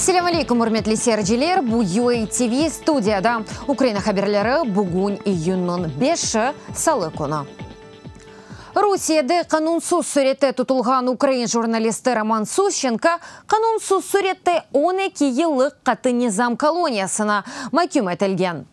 Selâm aleyküm, ürmetli seyirciler! Bu UA TV studiyada Ukraina haberleri, bugün iyünniñ beşi, salı künü. Rusiyede qanunsız sürette tutulğan ukrain jurnalisti Roman Suşçenko qanunsız sürette 12 yıllıq qattı nizam koloniyasına maküm etilgen.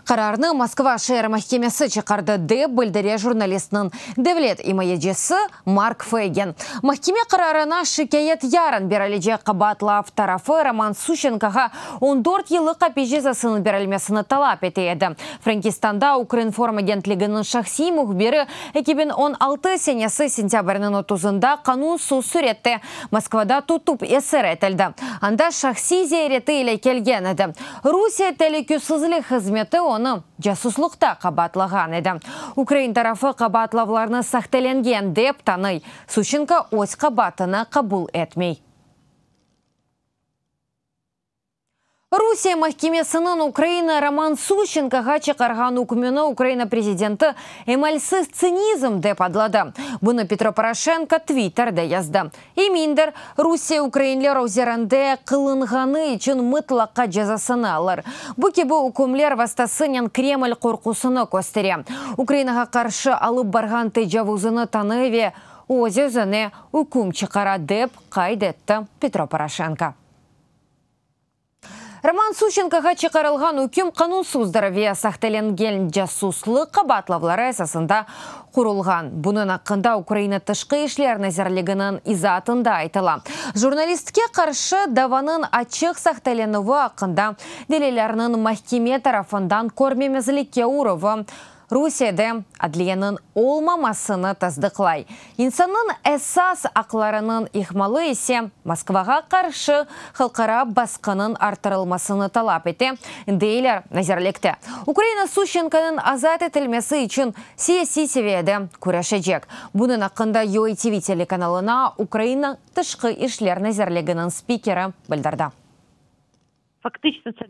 Qararnı Moskva şeer mahkemesi çıqardı, dep bildire jurnalistniñ devlet imayecisi Mark Feygin. Mahkeme qararına şikâyet yarın berilecek. Qabaatlav tarafı Roman Suşçenkoğa 14 yıllıq apis cezasınıñ berilmesini talap ete edi. Frenkistanda Ukrinform agentliginiñ şahsiy mühbiri 2016 senesi sentâbrniñ otuzında qanunsız sürette Moskvada tutıp esir etildi. Anda şahsiy ziyareti ile kelgen edi. Rusiye telükesizlik hızmeti onı casuslıqta qabaatlağan edi. Ukrain tarafı qabaatlavlarnı sahtelengen dep tanıy. Suşçenko öz qabaatını qabul etmey. Rusiye mahkemesiniñ Ukraina Roman Suşçenkoğa çıqarğan ükmüni Ukraina prezidenti emelsiz tsinizm dep adladı. Bunı Petro Poroşenko Twitterde yazdı. Emindir, Rusiye ukrainler üzerinde qılınğanı içün mıtlaqa cezasını alır. Bu kibi ükümler vastasınen Kreml qorqusını köstere, Ukrainağa qarşı alıp barğan tecavuzını tanıy ve öz-özüne üküm çıqara, dep qayd etti Petro Poroşenko. Roman Suşçenkoğa çıqarılğan üküm qanunsızdır ve sahtelengen casuslıq qabaatlavları esasında qurulğan. Bunıñ aqqında Ukraina Tışqı işler nazirliginiñ izaatında aytıla. Jurnalistke qarşı davanıñ açıq sahtelenüvi aqqında delillerniñ mahkeme tarafından körmemezlikke uruvı, Rusiyede adliyeniñ olmamasını tasdıqlay. İnsannıñ esas aqlarınıñ ihmalı ise Moskvağa qarşı halqara basqınıñ arttırılmasını talap ete, deyler nazirlikte. Ukraina Suşçenkonıñ azat etilmesi içün siyasiy seviyede küreşecek. Bunıñ aqqında UATV telekanalına Ukraina Tışqı işler nazirliginiñ spikeri bildirdi.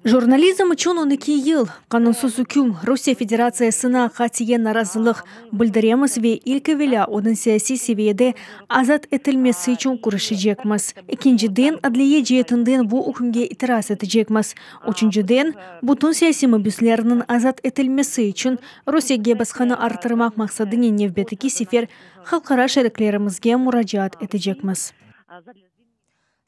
Jurnalizm içün 12 yıl, qanunsız üküm, Rusiye Federatsiyasına qatiyen narazılıq bildiremiz ve ilk evelâ onıñ siyasiy seviyede azat etilmesi içün küreşecekmiz. Ekinciden, adliye ceetinden bu ükümge itiraz etecekmiz. Üçünciden, bütün siyasiy mabüslerniñ azat etilmesi içün Rusiyege basqını arttırmaq maqsadınen nevbetteki sefer halqara şeriklerimizge muracaat etecekmiz.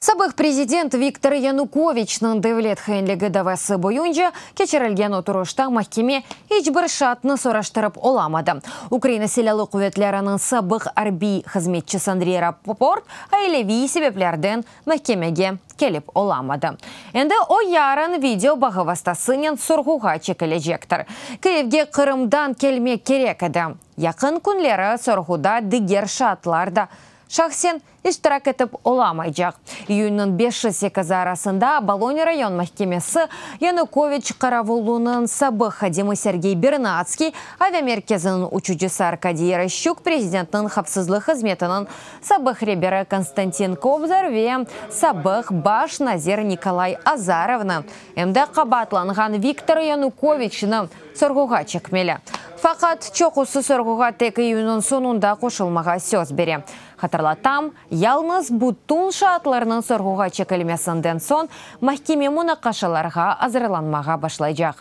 Sabıq prezident Viktor Yanukoviçniñ devlet hainligi davası boyunca keçirilgen oturışta mahkeme iç bir şaatnı soraştırıp olamadı. Ukraina Silâlı quvetleriniñ sabıq arbiy hızmetçisi Andrey Rappoport aileviy sebeplerden mahkemege kelip olamadı. Endi o yarın video bağı vastasınen sorğuğa çekilecektir. Kıyivge Qırımdan kelmek kerek edi. Yaqın künleri sorğuda diger şaatlar da şahsen iştirak etip olamaycaq. İyünniñ beşi sekizi arasında Boloniya rayon mahkemesi Yanukoviç qaravulınıñ sabıq hadimi Sergey Bernadskiy, aviamerkeziniñ uçucısı Arkadiy Yaroşçuk, prezidentniñ havfsızlıq hızmetiniñ sabıq reberi Konstantin Kobzar ve sabıq baş nazir Nikolay Azarovnı, em de qabaatlanğan Viktor Yanukoviçni sorğuğa çekmeli. Faqat çoqusı sorğuğa tek iyünniñ soñunda qoşulmağa söz bere. Hatırlatam, yalnız bütün şaatlarnıñ sorğuğa çekilmesinden soñ mahkeme munaqaşalarğa azırlanmağa başlaycaq.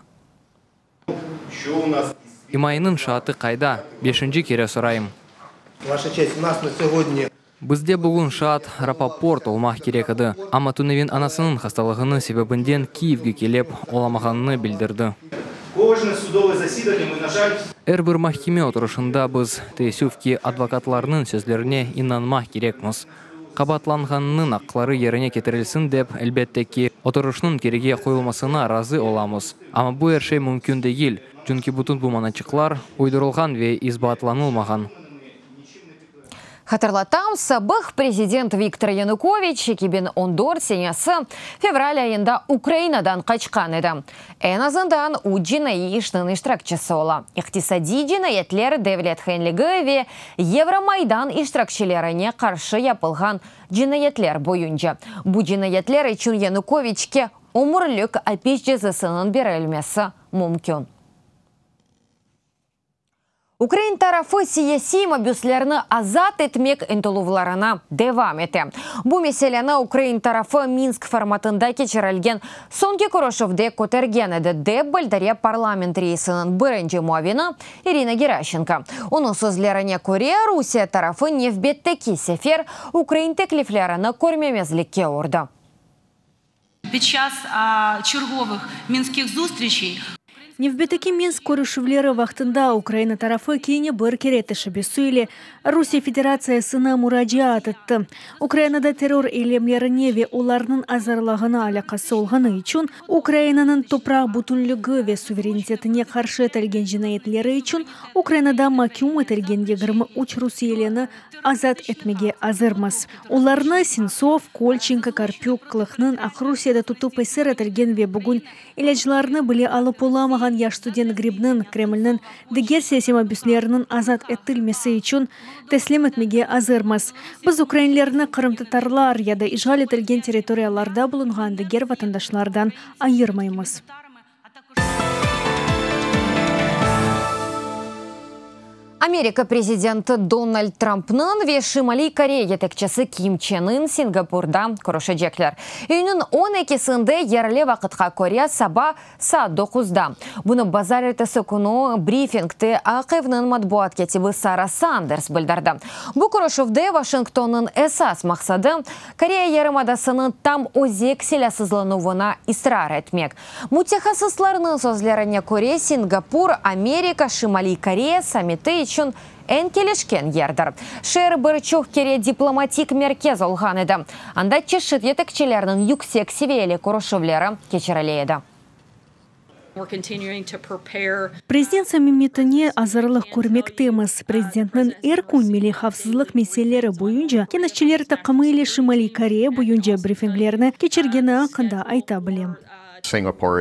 İmayeniñ şaatı qayda? Beşinci kere sorayım. Bizde bugün şaat Rapaport olmaq kerek edi, amma tünevin anasınıñ hastalığını sebebinden Kiyevge kelip olamağanını bildirdi. Er bir mahkeme oturışında biz, teessüf ki, advokatlarnıñ sözlerine inanmaq kerekmiz. Qabaatlanğannıñ aqları yerine ketirilsin dep, elbette ki, oturışnıñ kerige qoyulmasına razı olamız. Amma bu er şey mümkün degil, çünki bütün bu manaçıqlar uydurılğan ve isbaatlanılmağan. Hatırlatam, sabıq prezident Viktor Yanukoviç 2014 senesi fevral ayında Ukrainadan qaçqan edi. Eñ azından üç cinaiy işniñ iştirakçisi ola, iqtisadiy cinayetler, devlet hainligi ve Yevromaydan iştirakçilerine qarşı yapılğan cinayetler boyunca. Bu cinayetler içün Yanukoviçke ömürlik apis cezasınıñ berilmesi mümkün. Ukrain tarafı siyasiy mabüslerni azat etmek ıntıluvlarına devam ete. Bu meseleni ukrain tarafı Minsk formatında keçirilgen soñki körüşüvde kötergen edi, dep bildire parlament reisiniñ birinci muavini İrina Geraşenko. Onıñ sözlerine köre, Rusiye tarafı nevbetteki sefer ukrain tekliflerini körmemezlikke urdı. Nevbetteki Minsk körüşüvleri vaqtında Ukraina tarafı kene bir kere teşebbüsi ile Rusiye Federatsiyasına muracaat etti, Ukrainada terror eylemlerine ve olarnıñ azırlağına alâqası olğanı içün Ukrainanıñ topraq bütünligi ve suverenitetine qarşı etilgen cinayetleri içün Ukrainada maküm etilgen 23 rusiyelini azat etmege azırmız. Olarnı Sentsov, Kolçenko, Karpük, Klıhnıñ Aqrusiyede tutıp esir etilgen ve bugün ilâclarnı bile alıp olamağan yaş student Gribniñ, Kremlniñ diger siyasiy mabüsleriniñ azat etilmesi içün teslim etmege azırmız. Biz ukrainlerni qırımtatarlar ya da işğal etilgen territoriyalarda bulunğan diger vatandaşlardan ayırmaymız. Amerika prezidenti Donald Trampnıñ ve Şimaliy Koreya yetekçisi Kim Çen In Singapurda körüşecekler. İyünniñ on ekisinde yerli vaqıtqa köre saba saat doquzda. Bunı bazarertesi künü brifingte Aq Evniñ matbuat kâtibi Sara Sanders bildirdi. Bu körüşüvde Washingtonnıñ esas maqsadı, Koreya yarımadasınıñ tam özek silâsızlanuvına israr etmek. Mütehassıslarnıñ sözlerine köre, Singapur, Amerika, Şimaliy Koreya sammiti içün eñ kelişken yerdir. Şeer bir çoq kere diplomatik merkez olğan edi, anda çeşit yetekçilerniñ yüksek seviyeli körüşüvleri keçirile edi. Prezident sammitine azırlıq körmektemiz. Prezidentniñ er kün milliy havfsızlıq meseleleri boyunca keñeşçiler taqımı ile Şimaliy Koreya boyunca brifinglerni keçirgeni aqqında ayta bilem. Singapur,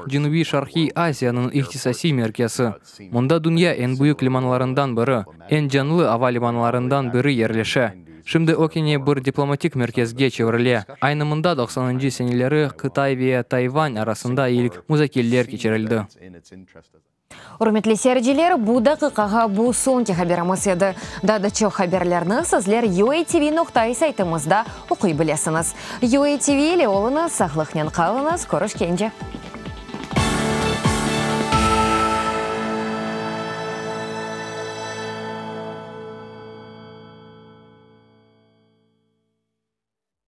Cenübiy-Şarqiy Asiyanıñ iqtisasiy merkezi. Mında dünya eñ büyük limanlarından biri, eñ canlı ava limanlarından biri yerleşe. Şimdi o kene bir diplomatik merkezge çevirile. Aynı mında doqsanıncı seneleri Qıtay ve Tayvan arasında ilk muzakereler keçirildi. Ürmetli seyirciler, bu daqiqağa bu soñki haberimiz edi. Daa da çoq haberlerni sizler UATV noqta saytımızda oquy bilesiñiz. UATV ile oluñız, sağlıqnen qalıñız, körüşkence!